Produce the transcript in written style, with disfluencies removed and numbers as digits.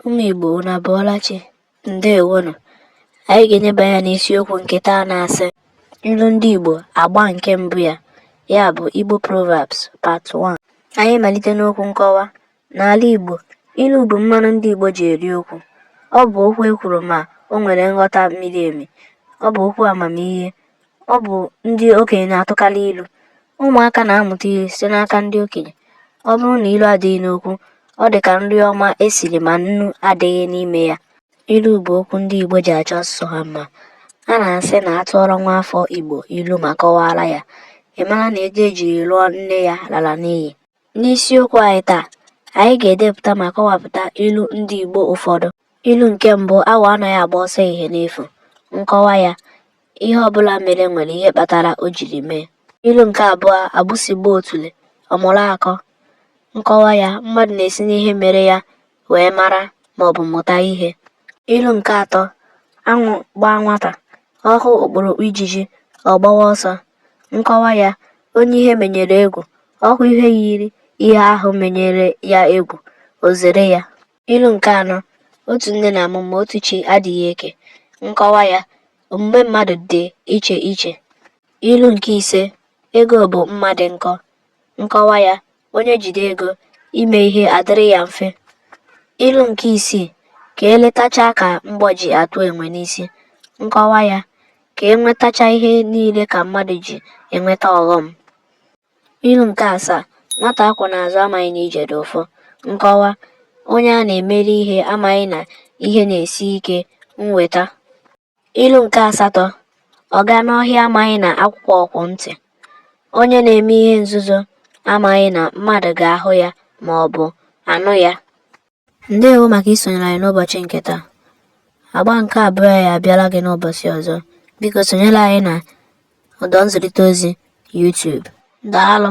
Ụmụ Igbo, unu abọọla chi? Ndewonụ. Anyị ga-eneba anya n'isiokwu nke taa na-asị ilu ndị Igbo agba nke mbụ ya, ya bụ Igbo Proverbs Part 1. Anyị malite n'okwu nkọwa. N'ala Igbo, ilu bụ mmanụ ndị Igbo ji eri okwu. Ọ bụ okwu e kwuru ma o nwere nghọta miri emi. Ọ bụ okwu amamihe. Ọ bụ ndị okenye na-atụkarị ilu. Ụmụaka na-amụta ilu site n'aka ndị okenye. Ọ bụrụ na ilu adịghị n'okwu, ọ dị ka nri ọma e siri ma nnu adịghị n'ime ya. Ilu bụ okwu ndị Igbo ji achọ asụsụ ha mma. A na-asị na a tụọrọ nwa afọ Igbo ilu ma kọwaara ya, ị mara na ego e jiri lụọ nne ya lara n'iyi. N'isiokwu anyị taa, anyị ga-edepụta ma kọwapụta ilu ndị Igbo ụfọdụ. Ilu nke mbụ, awọ anaghị agba ọsọ ehihie n'efu. Nkọwa ya, ihe ọbụla mere nwere ihe kpatara o jiri mee. Ilu nke abụọ, agbụsị gbaa otule, ọ mụrụ akọ. Nkọwa ya, mmadụ na-esi n'ihe mere ya wee mara maọbụ mụta ihe. Ilu nke atọ, anwụ gbaa nwata, ọ hụ okporokpo ijiji, ọ gbawa ọsọ. Nkọwa ya, onye ihe menyere egwu, ọ hụ ihe yiri ihe ahụ menyere ya egwu, o zere ya. Ilu nke anọ, otu nne na-amụ ma otu chi adịghị eke. Nkọwa ya, omume mmadụ dị iche iche. Ilu nke ise, ego bụ mma dị nkọ. Nkọwa ya, onye jide ego, ime ihe adịrị ya mfe. Ilu nke isii, ka e letacha ka mgbọ ji atụ enwe n'isi. Nkọwa ya, ka e nwetacha ihe niile ka mmadụ ji enweta ọghọm. Ilu nke asaa, nwata a kwọ n'azụ amaghị na ije dị ụfụ. Nkọwa, onye a na-emere ihe amaghị na ihe na-esi ike nnweta. Ilu nke asatọ, ọga n'ọhịa amaghị na akwụkwọ kwụ ntị. Onye na-eme ihe nzuzo amaghị na mmadụ ga-ahụ ya ma ọ bụ anụ ya. Ndewo maka isonyere anyị n'ụbọchị nke taa. Agba nke abụọ ya abịala gị n'ụbọchị ọzọ. Biko sonyere anyị na ụdọ nzirịta ozi YouTube. Daalụ.